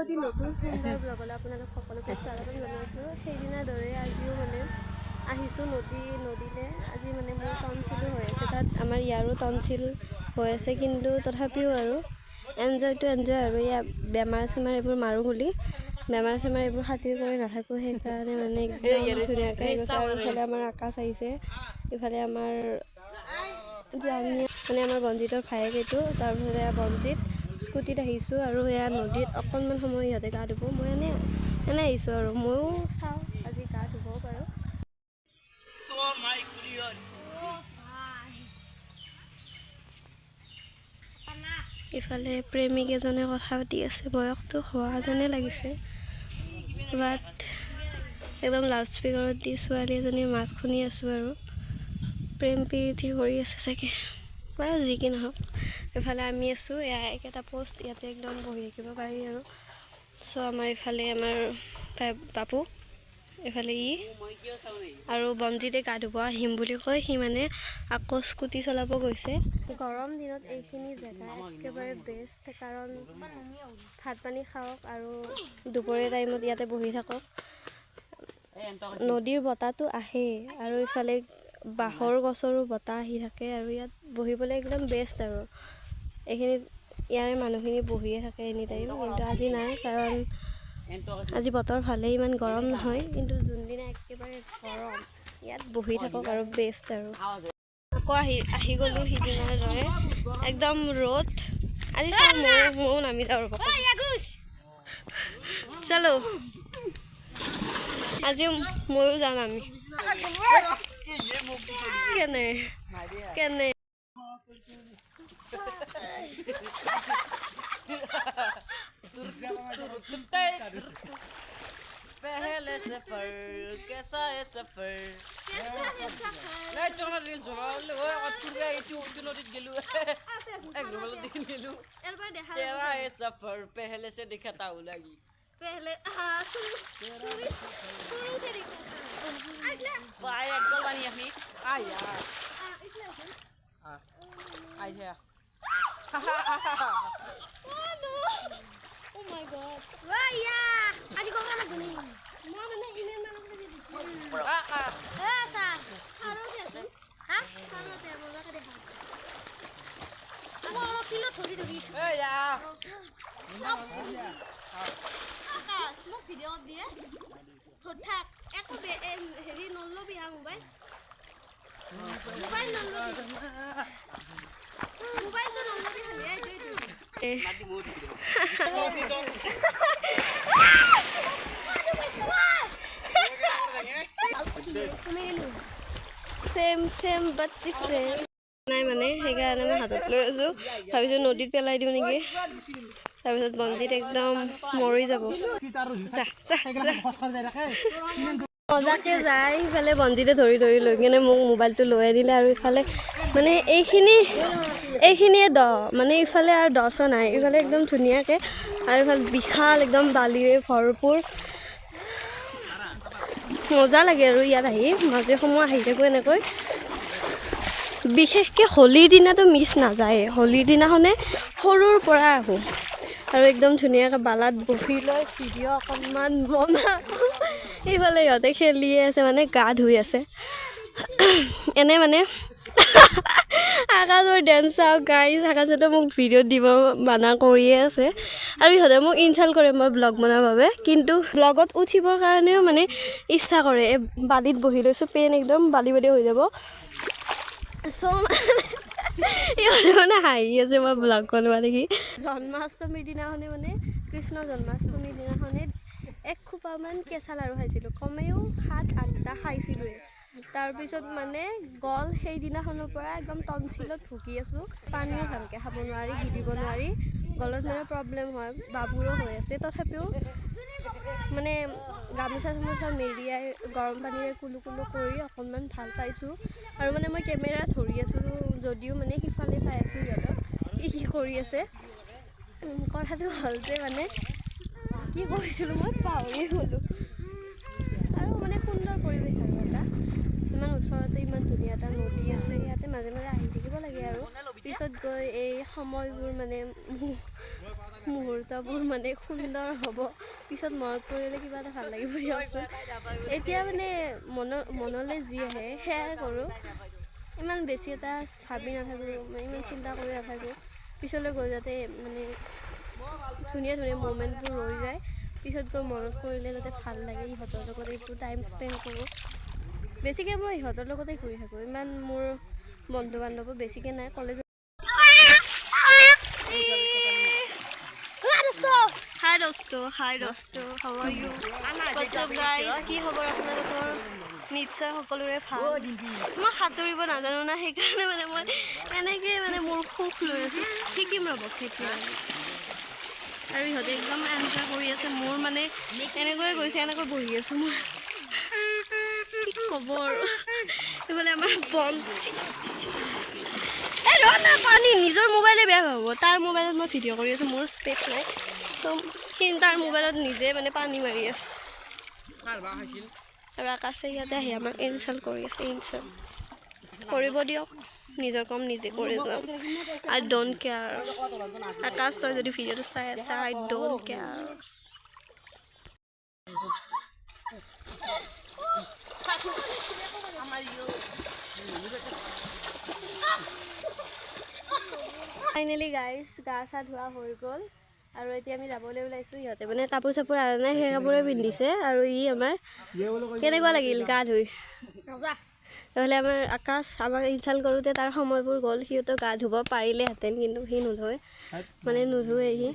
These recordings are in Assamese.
এটি নতুন সুন্দৰ ব্লগলৈ আপোনালোক সকলোকে স্বাগতম জনাইছোঁ। সেইদিনাৰ দৰে আজিও মানে আহিছোঁ নদীলৈ। আজি মানে মোৰ টনচিলো হৈ আছে, তাত আমাৰ ইয়াৰো টনচিল হৈ আছে, কিন্তু তথাপিও আৰু এনজয়টো এনজয় আৰু। ইয়াৰ বেমাৰ চেমাৰ এইবোৰ মাৰোঁ বুলি বেমাৰ চেমাৰ এইবোৰ খাতিৰ কৰি নাথাকোঁ, সেইকাৰণে মানে একদম ধুনীয়াকৈ গৈছে। আৰু ইফালে আমাৰ আকাশ আহিছে, ইফালে আমাৰ জানিয়া মানে আমাৰ বঞ্জিতৰ ভায়েক এইটো। তাৰপিছতে এয়া বঞ্জিত স্কুটিত আহিছোঁ আৰু এয়া নদীত অকণমান সময় ইহঁতে গা ধুব, মই এনে এনে আহিছোঁ আৰু ময়ো চাওঁ আজি গা ধুবও পাৰোঁ। ইফালে প্ৰেমিক এজনে কথা পাতি আছে, বয়সটো হোৱা যেনে লাগিছে, বাট একদম লাউড স্পীকাৰত দি ছোৱালী এজনীৰ মাত শুনি আছোঁ আৰু প্ৰেম প্ৰীতি কৰি আছে চাগে, বাৰু যি কি নহওক। ইফালে আমি আছোঁ, এয়া একেটা পষ্ট, ইয়াতে একদম বহি থাকিব পাৰি আৰু। চ' আমাৰ ইফালে আমাৰ বাপু, ইফালে ই আৰু বঞ্জিতে গা ধুব আহিম বুলি কৈ সি মানে আকৌ স্কুটি চলাব গৈছে। গৰম দিনত এইখিনি জেগা একেবাৰে বেষ্ট, কাৰণ ভাত পানী খাওক আৰু দুপৰীয়া টাইমত ইয়াতে বহি থাকক, নদীৰ বতাহটো আহেই আৰু ইফালে বাঁহৰ গছৰো বতাহ আহি থাকে আৰু ইয়াত বহিবলৈ একদম বেষ্ট আৰু। এইখিনিত ইয়াৰে মানুহখিনি বহিয়ে থাকে এনি টাইম, কিন্তু আজি নাই, কাৰণ আজি বতৰ ভালেই, ইমান গৰম নহয়, কিন্তু যোনদিনা একেবাৰে গৰম ইয়াত বহি থাকক আৰু বেষ্ট আৰু। আকৌ আহি আহি গ'লোঁ সিদিনাৰ দৰে, একদম ৰ'দ আজি। চাওঁ ময়ো নামি যাওঁ ৰ'ব, চলো আজি ময়ো যাম আমি। কেনে কেনে पहले सफर कैसा है सफर नहीं तो ना रील चला वो अतुर गया इतु उतु नदीत गेलु एक रुमाल दिन गेलु तेरा है सफर पहले से दिखता हूँ लगी पहले हाँ शुरू शुरू से दिखता अगला भाई एक गोल बनी अपनी आ यार आ आ गया। Oh no, oh my god, वाह यार আজি গৰম লাগনি মই মানে ইমেল মানক দি দিছো। আ আ এ স্যাৰ সাৰতে আছে, হা সাৰতে মজাকে দেখা। মই অলপ শিলত ধৰি ধৰিছো। এ ইয়া আকাশ মোক ভিডিঅ' দিয়ে ধৰ থাক, একো হেৰি নলবি হা, মোবাইল মোবাইল নলবি, মোবাইলটো নলবি খালি। এইটো চেম চেম বাট ডিফাৰেণ্ট নাই মানে, সেইকাৰণে মই হাতত লৈ আছোঁ, ভাবিছোঁ নদীত পেলাই দিওঁ নেকি, তাৰপিছত বঞ্জিত একদম মৰি যাব। মজাকে যায় সিফালে বঞ্জিতে ধৰি ধৰি লৈ কিনে মোক মোবাইলটো লৈ আনিলে। আৰু ইফালে মানে এইখিনিয়ে দ, মানে ইফালে আৰু দ চ নাই, ইফালে একদম ধুনীয়াকৈ আৰু ইফালে বিশাল একদম বালিৰে ভৰপূৰ, মজা লাগে আৰু ইয়াত আহি। মাজে সময়ে আহি থাকোঁ এনেকৈ, বিশেষকৈ হোলীৰ দিনাটো মিছ নাযায়, হোলীৰ দিনাখনে সৰুৰ পৰা আহোঁ আৰু একদম ধুনীয়াকৈ বালাত বহি লৈ ভিডিঅ' অকণমান বনাওঁ। এইফালে ইহঁতে খেলিয়ে আছে, মানে গা ধুই আছে এনে মানে। আকাশৰ ডেন্স চাওঁ গাইজ, আকাশেতো মোক ভিডিঅ' দিব মানা কৰিয়ে আছে আৰু ইহঁতে মোক ইনচাল্ট কৰে মই ব্লগ বনাৰ বাবে, কিন্তু ব্লগত উঠিবৰ কাৰণেও মানে ইচ্ছা কৰে। এই বালিত বহি লৈছোঁ, পেন একদম বালি বালি হৈ যাব। চ' ইহঁতে মানে হাঁহি আছে মই ব্লগ বনোৱা দেখি। জন্মাষ্টমীৰ দিনাখনে মানে কৃষ্ণ জন্মাষ্টমীৰ দিনাখনে এক খোপামান কেঁচা লাড়ু খাইছিলোঁ, কমেও 7-8টা খাইছিলোঁৱে। তাৰপিছত মানে গল সেইদিনাখনৰ পৰা একদম টনচিলত ভুগি আছোঁ, পানীও ভালকৈ খাব নোৱাৰি, গিলিব নোৱাৰি, গলত মানে প্ৰব্লেম হয়, বাবুৰো হৈ আছে। তথাপিও মানে গামোচা চামোচা মেৰিয়াই গৰম পানীৰে কুলু কুলু কৰি অকণমান ভাল পাইছোঁ। আৰু মানে মই কেমেৰা ধৰি আছোঁ যদিও মানে সিফালে চাই আছোঁ সিহঁতক কি কি কৰি আছে। কথাটো হ'ল যে মানে কি কৈছিলোঁ মই পাহৰিয়ে গ'লোঁ। আৰু মানে সুন্দৰ পৰিৱেশ আৰু এটা, ইমান ওচৰতে ইমান ধুনীয়া এটা নদী আছে, ইয়াতে মাজে মাজে আহি থাকিব লাগে আৰু। পিছত গৈ এই সময়বোৰ মানে মুহূৰ্তবোৰ মানে সুন্দৰ হ'ব, পিছত মনত পৰিলে কিবা এটা ভাল লাগিব দিয়কচোন। এতিয়া মানে মনলৈ যি আহে সেয়াই কৰোঁ, ইমান বেছি এটা ভাবি নাথাকোঁ, ইমান চিন্তা কৰি নাথাকোঁ। পিছলৈ গৈ যাতে মানে ধুনীয়া ধুনীয়া মমেণ্টবোৰ ৰৈ যায়, পিছত গৈ মনত কৰিলে যাতে ভাল লাগে। ইহঁতৰ লগত এইটো টাইম স্পেণ্ড কৰোঁ। বেছিকৈ মই ইহঁতৰ লগতে ঘূৰি থাকোঁ, ইমান মোৰ বন্ধু বান্ধৱো বেছিকৈ নাই কলেজত। হাই দোস্ত, হাই দোস্ত, how are you, what's up guys, কি খবৰ আপোনালোকৰ? নিশ্চয় সকলোৰে ভাল। মই সাঁতুৰিব নাজানো না, সেইকাৰণে মানে মই এনেকৈ মানে মোৰ সুখ লৈ আছোঁ। শিকিম ৰ'ব কেতিয়া। আৰু ইহঁতে একদম এনজয় কৰি আছে, মোৰ মানে এনেকৈয়ে গৈছে, এনেকৈ বহি আছোঁ মই, কি ক'ব আৰু। এইফালে আমাৰ বঞ্চি, এই ৰ না, পানী নিজৰ মোবাইলে বেয়া পাব। তাৰ মোবাইলত মই ভিডিঅ' কৰি আছোঁ, মোৰ স্পেচ নাই। চ' সি তাৰ মোবাইলত নিজে মানে পানী মাৰি আছে। আৰু আকাশে ইয়াতে আহি আমাক ইনচাল্ট কৰি আছে। ইনচাল্ট কৰিব দিয়ক, নিজৰ কাম নিজে কৰি যাম। I don't care. আকাশ, তই যদি ভিডিঅ'টো চাই আছা, I don't care. Finally guys, গা চা ধোৱা হৈ গ'ল আৰু এতিয়া আমি যাবলৈ ওলাইছোঁ। ইহঁতে মানে কাপোৰ চাপোৰ অনা নাই, সেই কাপোৰে পিন্ধিছে। আৰু ই আমাৰ কেনেকুৱা লাগিল গা ধুই? নহ'লে আমাৰ আকাশ আমাক ইনচাল্ট কৰোঁতে তাৰ সময়বোৰ গ'ল। সিহঁতো গা ধুব পাৰিলেহেঁতেন, কিন্তু সি নুধুৱে, মানে নুধুৱে সি,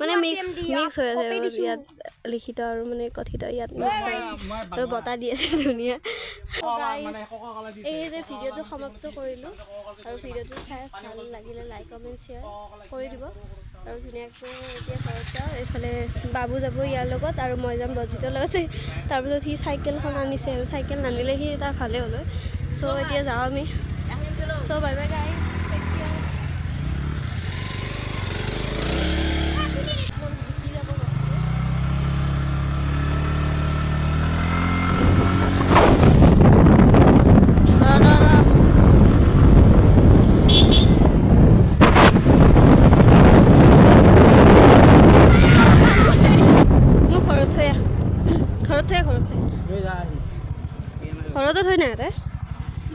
মানে মিক্স মিক্স হৈ আছে ইয়াত লিখিত আৰু মানে কথিত ইয়াত মিক্স হৈ আছে। আৰু বতাহ দি আছে ধুনীয়া। এই যে ভিডিঅ'টো সমাপ্ত কৰিলোঁ, আৰু ভিডিঅ'টো চাই ভাল লাগিলে লাইক, কমেণ্ট, শ্বেয়াৰ কৰি দিব। আৰু ধুনীয়াকৈ এতিয়া ঘৰত যাওঁ। এইফালে বাবু যাব ইয়াৰ লগত আৰু মই যাম ৰঞ্জিতৰ লগত। তাৰপিছত সি চাইকেলখন আনিছে, আৰু চাইকেল নানিলে সি তাৰ ভালেই হ'ল হয়। চ' এতিয়া যাওঁ আমি। So bye bye guys, take care. জিকি যাব বস্তুটো। ৰ ৰ ৰ, মোক ঘৰত থৈ আহ, ঘৰত থৈ আহ, ঘৰত থৈ, ঘৰতো থৈ নাই তই।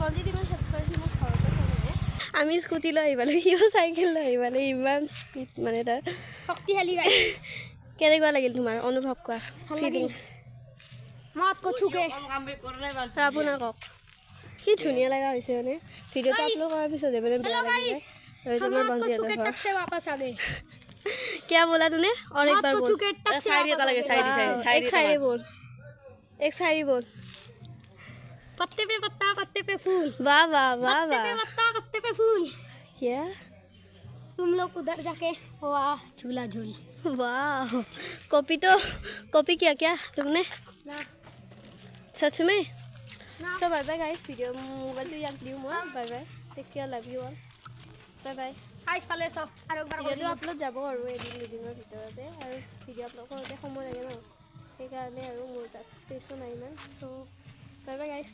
মন্দিৰ ইমান সি মোক ঘৰতে থৈ নাহে। আমি স্কুটি লৈ আহিব লাগে, সিও চাইকেল লৈ আহিব লাগে, ইমান স্পীড মানে তাৰ। শক্তিশালী গাড়ী। কেনেকুৱা লাগিল তোমাৰ অনুভৱ কোৱা, ভাল লাগিল। ফিলিংছ? मौत को छू के। আপোনাৰ কওক, কি ধুনীয়া লগা হৈছে। মানে ভিডিঅ'টো আপলোড কৰাৰ পিছতহে মানে বেয়া हेलो লাগি गाइस, যায়। আৰু এইটো हम আমাৰ मौत को বন্দিহঁতৰ छू के ঘৰ। टक से वापस आ गए। क्या बोला तूने? और एक मौत बार को बोल। छू के टक से वापस आ गए। वाह, एक शायरी बोल, एक शायरी बोल। पत्ते पे पत्ता, पत्ते पे फूल। वाह वाह वाह। पत्ते पे वाह। पत्ता, पत्ते पे फूल। क्या? तुम लोग उधर जाके वाह झूला झूल। वाह, कॉपी तो कॉपी किया क्या तुमने? ना। सच में? ना। So bye bye guys, video মোবাইলটো ইয়াক দিওঁ মই। Bye bye, take care, love you all, bye bye. Guys পালে চব আৰু একবাৰ কৈ ভিডিঅ'টো দিওঁ। আপলোড যাব আৰু এদিন দুদিনৰ ভিতৰতে। আৰু ভিডিঅ' আপলোড কৰোঁতে সময় লাগে ন, সেইকাৰণে আৰু মোৰ তাত স্পেচো নাই ইমান। চ' বাই বাই গাইজ।